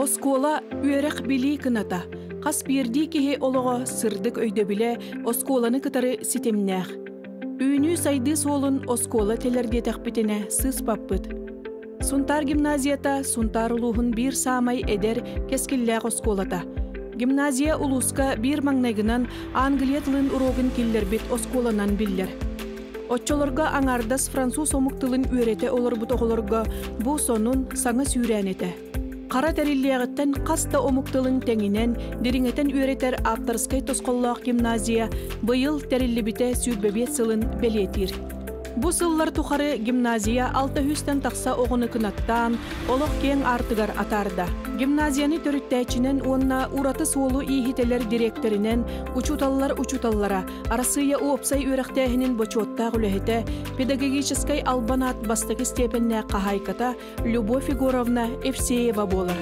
Оскуола үөрэх-билии кыната. Хас биирдии киһи олоҕо сырдык өйдөбүлэ оскуоланы кытары ситимнээх. Үүнүү-сайдыы суолун оскуола тэлэр диэтэхпитинэ сыыспаппыт. Сунтаар гимназията Сунтаар улууһун биир саамай эдэр, кэскиллээх оскуолата. Гимназия улууска биир маҥнайгынан англия тылын уруогун киллэрбит оскуоланан биллэр. Оччолорго аҥаардас француз омук тылын үөрэтэ олорбут оҕолорго бу сонун, саҥа сүүрээн этэ. Хара тэриллиэҕиттэн хас да омук тылын тэҥинэн, дириҥэтэн үөрэтэр ааптарыскай тосхоллоох гимназия быйыл тэриллибитэ 25 сылын бэлиэтиир. Бу сыллар тухары гимназия 600-тэн тахса оҕону кынаттаан, олох киэҥ аартыгар атаарда. Гимназияны төрүттээччинэн уонна ураты суолу ииһитэлэр дириэктэринэн учууталлар учууталлара, Арассыыйа уопсай үөрэхтээһинин бочуоттаах үлэһитэ, педагогическай албан аат бастакы степеннээх хаһаайката Любовь Егоровна Евсеева буолар.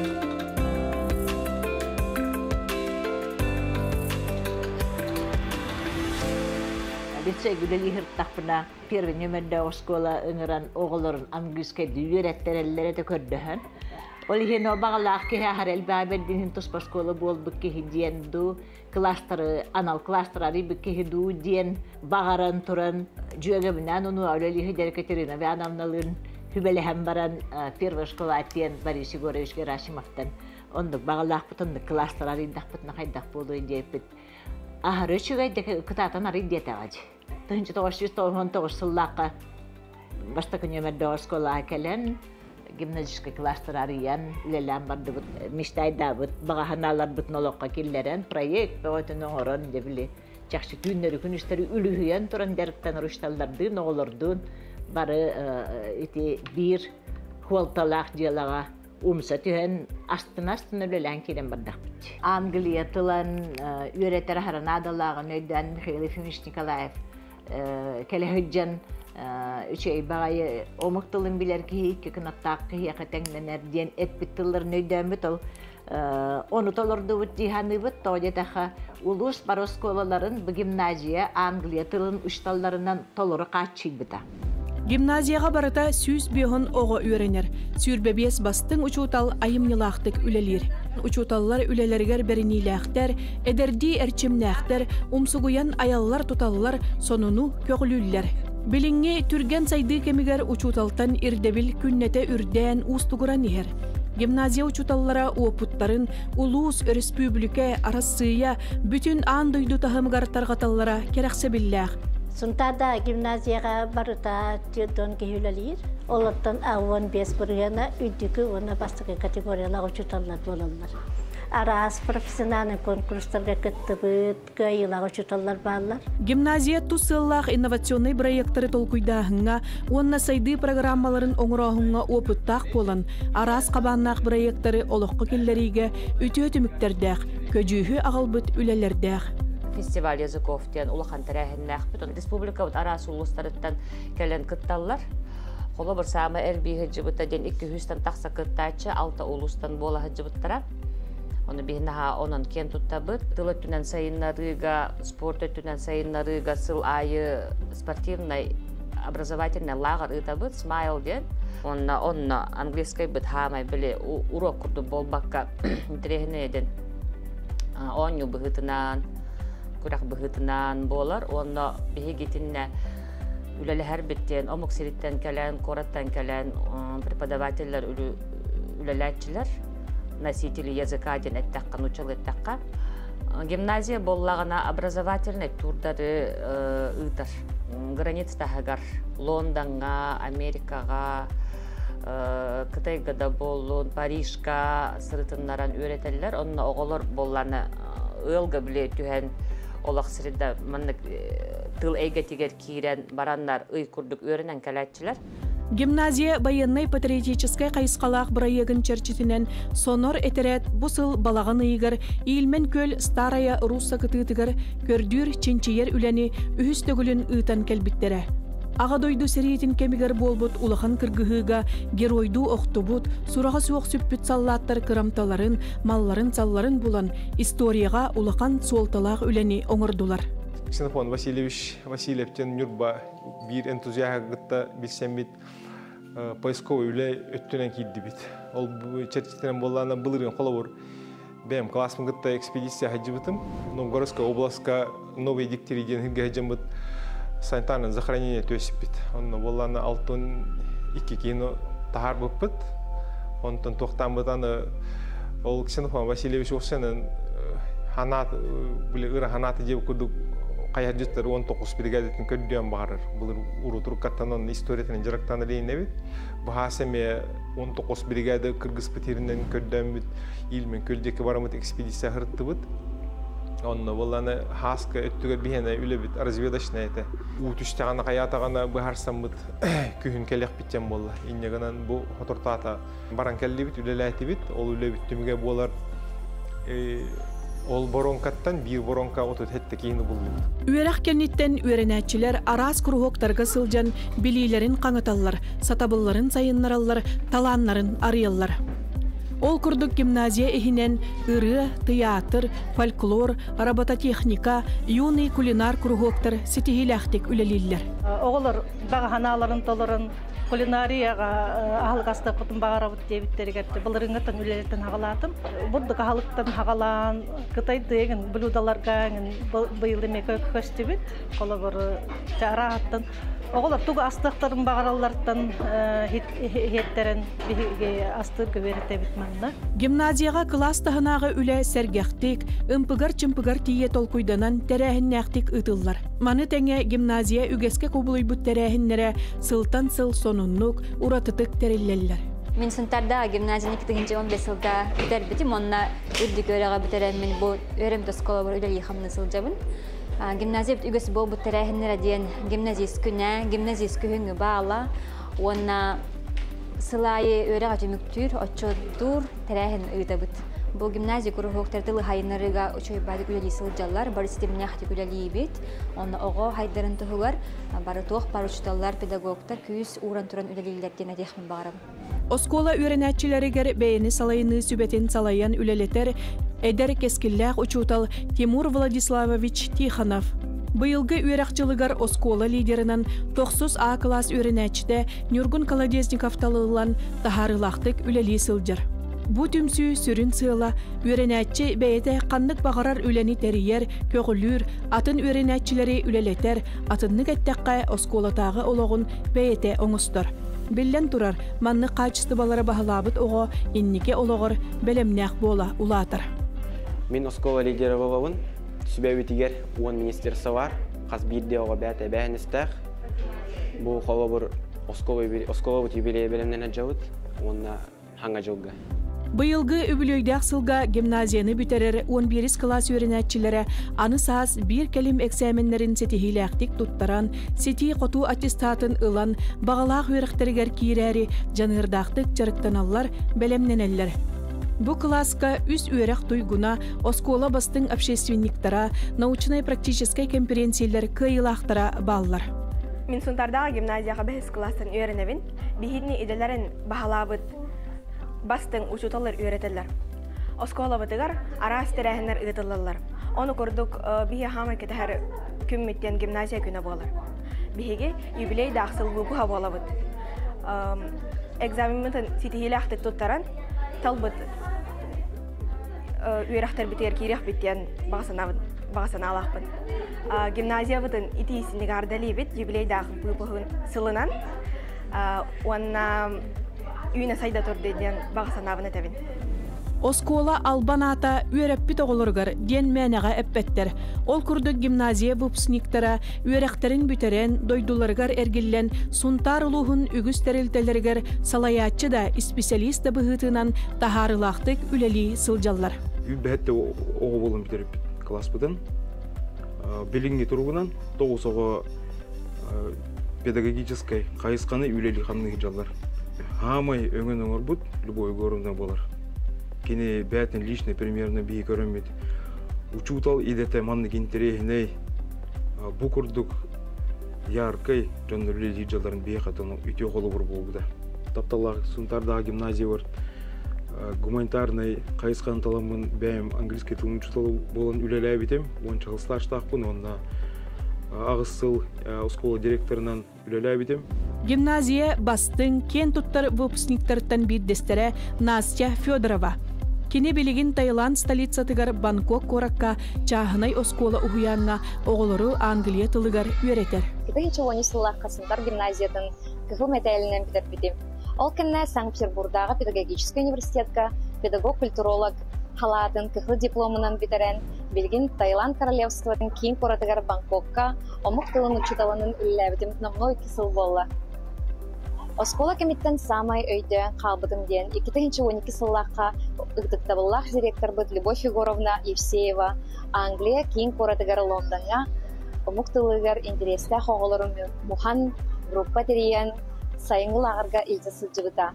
Лицей үлэлиир первый нөмердээх оскуола ыҥыран оҕолорун английскайдыы үөрэттэрэллэр этэ көрдөһөн. Ол иһин ол баҕалаах киһи аһар элбэҕи бэрдин туспа оскуола буолбут киһи диэн дуу, кластеры, анал кластер арыйбыт киһи дуу диэн баҕаран туран дьүөгэбинээн ону үлэлииһи дьэр Екатерина Ивановналыын сүбэлэһэн баран первая школа диэн Борис Егорович Герасимовтан оннук баҕалаахпыт оннук кластер арыйдахпытына хайдах буолуой диэппит аһары үчүгэй кытаатан арый диэтэҕэ дии 1999 сыллаахха бастакы нүөмэрдээх оскуолаҕа кэлэн гимназическай кластер арыйан үлэлээн бардыбыт мечтайдаабыт баҕа санааларбытын олоххо киллэрэн проект бөҕөтүн оҥорон дьэ били чахчы түүннэри күнүстэри үлүһүйэн туран дьарыктанар учууталлардыын оҕолордуун бары ити биир хуолталаах дьыалаҕа умса түһэн астына-астына үлэлээн киирэн бардахпыт. Англия тылын үөрэтэр аһара наадалааҕын өйдөөн Михаил Ефимович Николаев кэлэ сылдьан үчүгэй баҕайы омук тылын билэр киһи икки кынаттаах киһиэхэ тэҥнэнэр диэн эппит тылларын өйдөөммүт ол ону толордубут дии саныыбыт тоҕо диэтэххэ улуус бары оскуолаларын бу гимназия англия тылын учууталларынан толору хааччыйбыта. Гимназияҕа барыта 105 оҕо үөрэнэр. 25 бастыҥ учуутал айымньылаахтык үлэлиир. Учууталлар үлэлэригэр бэриниилээхтэр, эдэрдии эрчимнээхтэр, умсугуйан айаллар-туталлар, сонуну көҕүлүүллэр. Билиҥҥи түргэн сайдыы кэмигэр учууталтан ирдэбил күннэтэ үрдээн уустугуран иһэр. Гимназия учууталлара уопуттарын улуус, өрөспүүбүлүкэ, Арассыыйа, бүтүн аан дойду таһымыгар тарҕаталлара кэрэхсэбиллээх. Сунтаарда гимназияҕа барыта 40 киһи үлэлиир. Олортон 15 бырыһыана үрдүкү уонна бастакы категориялаах учууталлар буолаллар. Араас профессиональный конкурстарга кыттыбыт, кыайыылаах учууталлар бааллар. Гимназия тус сыаллаах инновационнай бырайыактары толкуйдааһыҥҥа уонна сайдыы программаларын оҥорооһуҥҥа опыттаах буолан, араас хабааннаах бырайыактары олоххо киллэриигэ үтүө түмүктэрдээх, көдьүүһү аҕалбыт үлэлэрдээх. Фестиваль языков диэн улахан тэрээһиннээхпит. Республикабыт араас улуустарыттан кэлэн кытталлар. Холобур, саамай элбии сылдьыбыта диэн 200-тан тахса кыттааччы алта улуустан буола сылдьыбыттара. Ону биһи наһаа онон киэн туттабыт. Тыл өттүнэн сайыннарыыга, спорт өттүнэн сайыннарыыга сыл аайы спортивнай образовательный лааҕыр ыытабыт, Смайл диэн. Онно онно английскайбыт хаамай били уруок курдук буолбакка интэриэһинэй диэн оонньуу быһыытынан, күрэх быһыытынан буолар. Уонна биһиги итиннэ үлэлэһэрбит диэн омук сириттэн кэлэн, куораттан кэлэн преподавателлэр үлэлээччилэр носители языка диэн эттэххэ, нууччалыы эттэххэ. Гимназия буоллаҕына образовательный турдары ыытар. Граница таһыгар Лондоҥҥа, Америкаҕа, Кытайга да буоллун, Парижка сырытыннаран үөрэтэллэр. Онно оҕолор буоллаҕына ыалга били түһэн олох среда маннык тыл эйгэтигэр киирэн бараннар ый курдук үөрэнэн кэлээччилэр. Гимназия байыаннай-патриотическай хайысхалаах бырайыагын чэрчитинэн Сонор этэрээт бу сыл балаҕан ыйыгар Ильмень күөл Старая Русса кытыытыгар көрдүүр, чинчийэр үлэни үһүс төгүлүн ыытан кэлбиттэрэ. Аҕа дойду сэриитин кэмигэр буолбут улахан кыргыһыыга геройдуу охтубут, сураҕа суох сүппүт саллааттар кырамталарын, малларын-салларын булан, историяҕа улахан суолталаах үлэни оҥордулар. Ксенофон Васильевич Васильевтен Ньурба биир энтузиаһы кытта билсэммит. Поисковый үлэ өттүнэн киирдибит. Ол чэрчитинэн буоллаана былырыын холобур бэйэм класспын кытта экспедиция сылдьыбытым. Новгородская областка Новый Дегтяри диэн сиргэ сылдьаммыт санитарное захоронение түөспүт. Онно буоллаана 62 киһини таһаарбыппыт. Онтон туохтаан ол Ксенофон Васильевич Овсянын ханаат били ыра ханааты диэбит курдук хайардьыттар 19 бригадатын көрдөөн баҕарар. Былыр урутуруккаттан онно историятын дьарыктан илейнебит. Баһаас эмиэ 19 бригада кыргыспыт сиринэн көрдөммүт Ильмен күөл диэки бараммыт экспедиция сырыттыбыт. Онно буолланы хааска өттүгэр биһиэнэ үлэбит разведочная этэ. Уу түстэҕинэ хайаатаҕына быһаарсаммыт күһүн кэлиэхпит диэн буолла. Инньэ гынан бу хотортоото баран кэллибит, үлэлээтибит. Ол үлэбит түмүгэ буолар ол воронкаттан биир воронка 37 киһини буллубут. Үөрэх кэнниттэн үөрэнээччилэр араас куруһуоктарга сылдьан билиилэрин хаҥаталлар, сатабылларын сайыннараллар, талааннарын арыйаллар. Ол курдук гимназия иһинэн ырыа, тыйаатыр, фольклор, робототехника, юный кулинар куруһуоктар ситиһиилээхтик үлэлииллэр. Оҕолор баҕа санааларын толорон кулинарияҕа аһылык баҕарабыт диэбиттэригэр былырыҥҥыттан үлэлэтэн хаҕалаатым. Бурдук аһылыктан хаҕалаан кытайдыгын блюдаларга быйыл эмиэ көстүбүт. Холобур арааттан оҕолор тугу астыахтарын баҕараллартан иһиэттерен биһиги астыыр көбүөрэтэбит манна. Гимназияҕа кылаас таһынааҕы үлэ сэргэхтик, ымпыгар-чымпыгар тиийэ толкуйданан тэрээһиннээхтик ыытыллар. Маны тэҥэ гимназия үгэскэ кубулуйбут тэрээһиннэрэ сылтан сыл сонуннук, уратытык тэриллэллэр. Мин Сунтарда гимназияны 2015 сылга бүтэрбитим, онно үрдүк үөрэҕэ бүтэрэммин бу үөрэммит оскуолабар үлэлии хамныы сылдьабын. Гимназия үгэс буолбут тэрээһиннэрэ диэн гимназист күнэ, гимназист күһүҥҥү баала уонна сыл аайы үөрэҕэ түмүктүүр, отчуоттуур тэрээһин ыытабыт. Бу гимназия куруһуоктар тылы хайыннарыыга үчүгэй үлэлии сылдьаллар, бары ситимнээхтик үлэлиибит. Онно оҕо хайдарын туһугар бары туох бар учууталлар, педагогтар күүс ууран туран үлэлииллэр диэн этиэхпин баҕарабын. Оскуола үөрэнээччилэригэр бэйэни салайыныы сүбэтин салайан үлэлэтэр эдэр кэскиллээх учуутал Тимур Владиславович Тихонов. Быйылгы үөрэх дьылыгар оскуола лидеринэн тохсус А класс үөрэнээччитэ Ньургун Колодезников талыллан таһаарыылаахтык үлэлии сылдьар. Бу түмсүү сүрүн сыала үөрэнээччи бэйэтэ ханнык баҕарар үлэни тэрийэр, көҕүлүүр, атын үөрэнээччилэри үлэлэтэр, атыннык эттэххэ оскуолатааҕы олоҕун бэйэтэ оҥостор. Биллэн турар, маннык хаачыстыбалары баһылаабыт оҕо инники олоҕор бэлэмнээх буола улаатар. Мин оскуола лидерэ буолабын. Сүбэбитигэр 10 министерство бар. Хас биирдии оҕо бэйэтэ эбээһинэстээх. Бу холобур оскуолабыт юбилейа бэлэмнэнэ дьабыт уонна хаҥа дьылга. Быйылгы үбүлүөйдээх сылга гимназияны бүтэрэр 11 кылаас үөрэнээччилэрэ аны саас биир кэлим экзаменнэрин ситиһиилээхтик туттаран, ситии-хотуу аттестатын ылан, баҕалаах үөрэхтэригэр киирээри дьаныардаахтык дьарыктаналлар, бэлэмнэнэллэр. Бу кылааска үс үөрэх туйгуна, оскуола бастыҥ общественниктара, научнай-практическай конференциялар кыайыылаахтара бааллар. Мин Сунтардааҕы гимназияҕа бэһис кылаастан үөрэнэбин. Биһигини идэлэрин баһылаабыт бастыҥ учууталлар үөрэтэллэр. Оскуолабытыгар араас тэрээһиннэр ыытыллаллар. Ону курдук биһи хаамай кэтэһэр күммүт диэн гимназия күнэ буолар. Биһиги юбилейдаах сыл выпуһа буолабыт. Экзамеммытын ситиһиилээхтик туттаран, талбыт үөрэхтэрбитигэр киириэхпит диэн баҕа санаалаахпын. Гимназиябытын итиисинник ардалиибит юбилейдаах выпуһун сылынан уонна үүнэ сайда турду диэн баҕа санаабын этэбин. Оскуола албан аата үөрэппит оҕолоругар диэн мээнэҕэ эппэттэр. Ол курдук гимназия выпускниктара үөрэхтэрин бүтэрэн, дойдуларыгар эргиллэн, Сунтаар улууһун үгүс тэрилтэлэригэр салайааччы да, исписэлиис да быһыытынан таһаарыылаахтык үлэлии сылдьаллар. Бэһэтте оҕо буолан бүтэриппит класспытын. Билиҥҥи туругунан тоҕус оҕо педагогическай хайысханы үлэлии хамныы сылдьаллар. Хаамай өҥөн оҥорбут любой Егоровна буолар. Кини бэйэтин личный примерно биһи көрөммүт учуутал идэтэ маннык интэриэһинэй бу курдук яркай дьоннор үлэлиир дьалларын биһиэхэ үтүө холобур буолбута. Тапталлаах Сунтаардааҕы гимназия бар гуманитарнай хайысханы таламмын бэйэм английский тылын учуутала буолан үлэлээбитим. Уонча сыл стажтаахпын уонна аҕыс сыл оскуола директорынан үлэлээбитим. Гимназия бастыҥ, киэн туттар выпускниктарыттан биирдэстэрэ Настя Федорова. Кини билигин Таиланд столицатыгар Бангкок куоракка чааһынай оскуола уһуйааҥҥа оҕолору англия тылыгар үөрэтэр. 2010 сыллаахха Сунтар гимназиятын кыһыл мэтээлинэн бүтэрбитим. Ол кэннэ Санкт-Петербурдааҕы педагогическай университетка педагог-культуролог халаатын кыһыл дипломунан бүтэрэн, билигин Таиланд королевствотын киин куоратыгар Бангкокка омук тылын учууталынан үлэлээбитим номнуо 2 сыл буолла. Оскуола кэмиттэн саамай өйдөөн хаалбытым диэн 2012 сыллаахха ытыктабыллаах директорбыт Любовь Егоровна Евсеева Англия киин куоратыгар Лондоҥҥа омук тылыгар интэриэстээх оҕолору муһан группа тэрийэн сайыҥҥы лааҕырга илдьэ сылдьыбыта.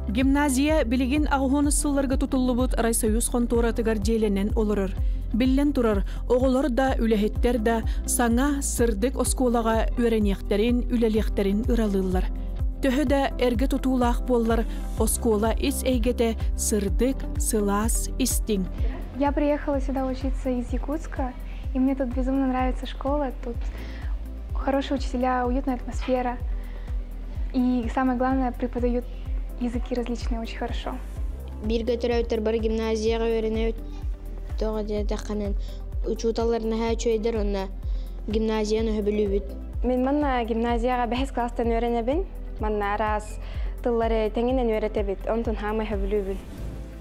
Гимназия билигин аҕыһуонус сылларга тутуллубут райсоюз хонтуоратыгар дьиэлэнэн олорор. Биллэн турар, оҕолор да, үлэһиттэр да саҥа, сырдык оскуолаҕа үөрэниэхтэрин, үлэлиэхтэрин ыралыыллар. Төһө да эргэ тутуулаах буоллар, оскуола ис эйгэтэ сырдык, сылаас, истиҥ. Я приехала сюда учиться из Якутска, и мне тут безумно нравится школа, тут хорошие учителя, уютная атмосфера. И самое главное, преподают языки различные очень хорошо. Бииргэ төрөөбүттэр бары гимназияҕа үөрэнэбит тоҕо диэтэххинэн учууталлар наһаа үчүгэйдэр уонна гимназияны өһөбүлүүбүт. Мин манна гимназияҕа бэһис класстан үөрэнэбин. Манна араас тыллары тэҥинэн үөрэтэбит. Онтон хаамай хөбүлүүбүн.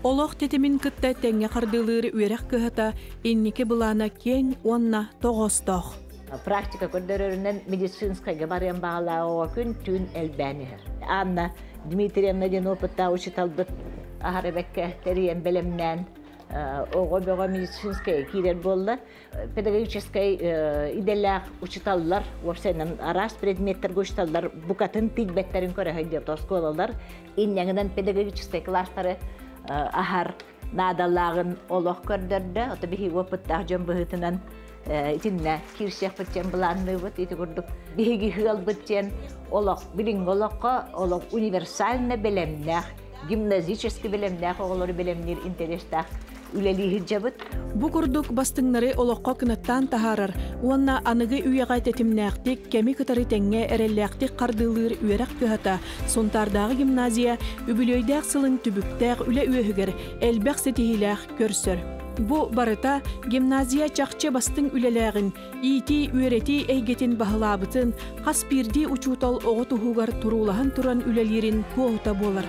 Олох тэтимин кытта тэҥҥэ хардыылыыр үөрэх кыһата инники былаана киэҥ уонна тоҕоостоох. Практика көрдөрөрүнэн медицинскайга барыан баҕалааҕа күн-түүн элбээн иһэр. Анна Дмитриевна диэн опыттаах учууталбыт аһара бэккэ тэрийэн бэлэмнээн оҕо бөҕө медицинскэй киирэр буолла. Педагогическай идэлээх учууталлар, уопсайынан араас предметтэргэ учууталлар букатын тиийбэттэрин көрө сылдьыбыт оскуолалар инньэҥинэн педагогическай класстары аһар наадалааҕын олох көрдөрдө. Ото биһиги опыттаах дьон быһыытынан итиннэ киирсиэхпит диэн былаанныыбыт. Ити курдук биһиги ыалбыт диэн олох билиҥҥи олоххо олох универсально бэлэмнээх, гимназически бэлэмнээх оҕолору бэлэмниир интэриэстээх үлэлии сылдьабыт. Бу курдук бастыҥнары олоххо кынаттаан таһаарар уонна аныгы үйэҕэ тэтимнээхтик, кэми кытары тэҥҥэ эрэллээхтик хардыылыыр үөрэх кыһата Сунтаардааҕы гимназия үбүлүөйдээх сылын түбүктээх үлэ үөһүгэр элбэх ситиһиилээх көрсөр. Бу барыта гимназия чахчы бастыҥ үлэлээҕин, иитии-үөрэтии эйгэтин баһылаабытын, хас биирдии учуутал оҕо туһугар туруулаһан туран үлэлиирин туоһута буолар.